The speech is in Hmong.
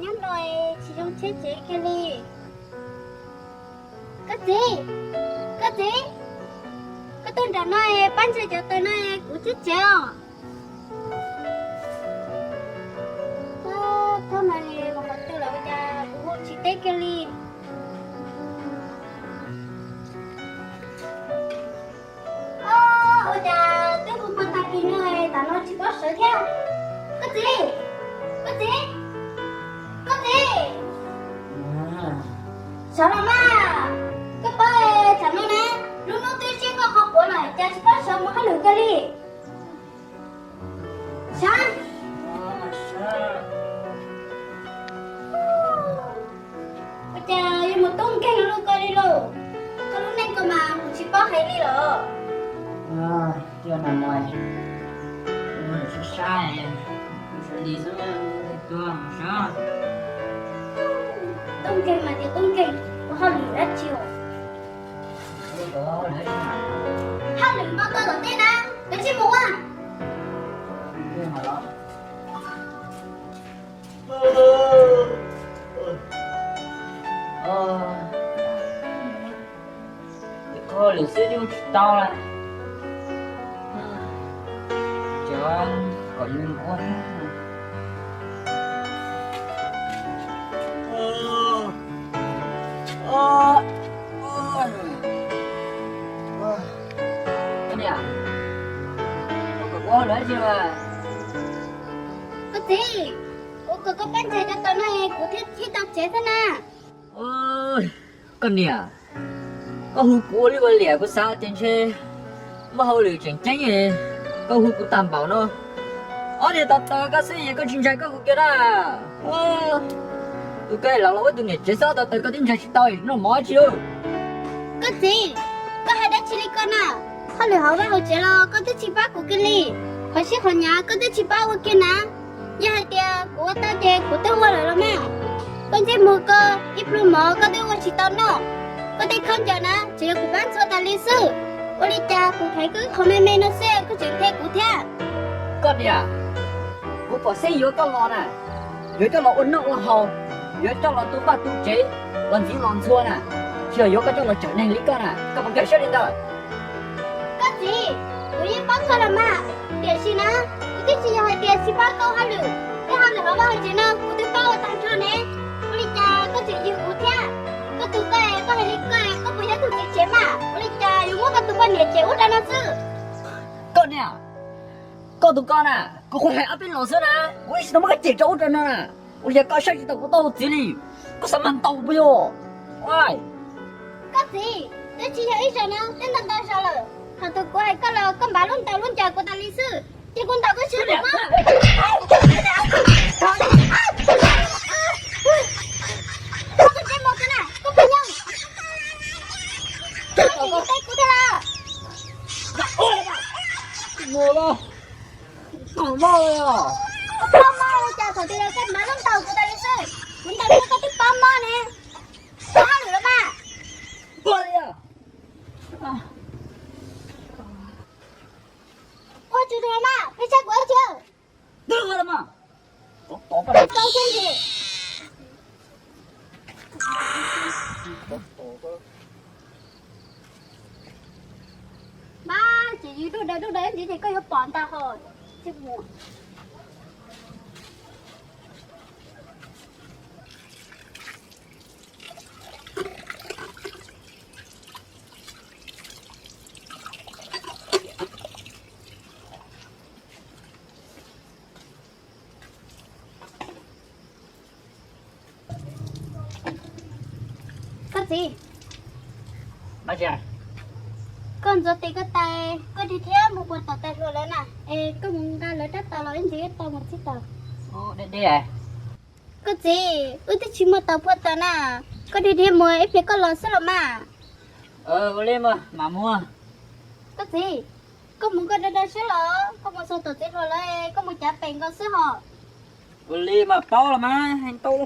Nyob no tsis zoo tsheb tsev kiag li. Koj txiv, koj txiv, koj tuaj nram no pab ntsaig cov taws no, kuv tsheb tsev os. Thab no mus qhov twg lawm ua cas kuv hu tsis teb kiag li. Ua cas twb hu pag tag kis no, tam no tsis paub sawv thiab. Koj txiv, koj txiv, koj txiv, sawv los mas. Koj paub tam no na, lub hnub twb tsis muaj qhov quav lawm cas tsis paub sawv mus hauj lwm kiag li. Sawv. Ua cas yuav mus tub nkeeg li koj li lauj? Koj lub neej koj mas kuv tsis paub hais li los. Sab sab, sawv li xwb, tuag mus sawv. Tub nkeeg mas tias tub nkeeg, ua hauj lwm dab tsi os? Hauj lwm npau taws tom tej na, peb tsij mus ua. Hauj lwm xwb twb ua tsis tau lawm. Cov kom yus ua thiab. Niam, koj kom kuv ua dab tsi? Koj txiv, kuv kom koj pab ntsaig cov taws no kuv thiaj tau tsev xwb na. Koj niam, koj hu kuv ua liaj ua liam kuv xav tias ntshe muaj hauj lwm tseem ceeb, koj hu kuv tag npaum no. Ob niag tau taws koj xwb es koj tsis ntshai koj hu kiag na. Tus koj los los ua tus niam tsev xwb tau taws koj twb ntshai tsis tau noj mov dab tsi lauj. Koj txiv, koj hais dab tsi li koj na? Hauj lwm hauv vaj hauv tsev los koj twb tsis pab kuv kiag li, qhov sib qhov nyav koj twb tsis pab ua kiag na. Yog hais tias kuv ua tau ces kuv twb ua lawm los mas. Koj ntsej muag koj ib pluag mov koj twb ua tsis tau noj, koj tej khaub ncaws na tseem yog kuv pab ntxhua tas li xwb. Ua li cas kuv thaiv koj ib qho me me no xwb koj tseem nthe kuv thiab? Koj niam, kuv pom xeeb yuav koj los na, yuav coj los ua noj ua haus, yuav coj los tu vaj tu tsev, los ntxiv los ntxhua na, tsis yog yuav koj coj los tseem neeg li koj na, koj puas nkag siab li ntawd? Koj txiv, kuv yeej paub koj los mas, tiam sis na, kuv twb tsis yog hais tias tsis pab koj hauj lwm, tej hauj lwm hauv vaj hauv tsev no kuv twb paub ua tag nrho ne. Ua li cas koj tseem yws kuv thiab? Koj tus koj es koj hais li koj es koj puas yog tus txiv tsev mas? Ua li cas yuav muab koj tus poj niam cem ub rau no xwb? Koj niam, koj tus koj na, kuv qhuav hais ob peb los xwb na, kuv yeej tsis tau muab koj cem rau ub rau no na. Ua li cas koj saib tsis taus kuv tau txiv li? Koj xav mas ntaus puas yog? Koj txiv, twb tsis yog ib zaug no, twb ntau ntau zaug lawm. Thaum tus kuv hais koj los koj npav lub ntaus lub ncaws kuv tas li xwb, ces kuv ntaus koj siab mus. Koj tsis mus koj na, koj pheej nyob. Koj tsis mus teb kuv thiab los? Mus los. Koj mob li os. Koj mob li cas thaum twg los koj npav lub ntaus kuv tas li xwb, kuv ntaus koj koj twb mob mob ne. Koj hauj lwm los mas. Ua li os. Ua tsis tau mas peb saib kuv ua tsis. Twb ua los mas. Tau xwb ntsis. Mas ces yus dub dawb dub dawb ntxiv ces koj yuav pom ntag hos. Tsis mus. Koj txiv, koj ntxuav tes koj tais, koj dhia thiab mus puag tom tais hluas lawv na, es koj mus nqa lawv rab taus los ib ntsis wb tau mus txhib taus. Koj txiv, wb twb tsis muaj taus phua taws na, koj dhia dhia mus ib pliag koj los xwb los mas. Ua li mas mam mus. Koj txiv, koj mus koj da da siab los, koj mus txog tom txiv hluas lawv, koj mus cav pem nkaus xwb hos. Ua li mas paub los mas, heev tau.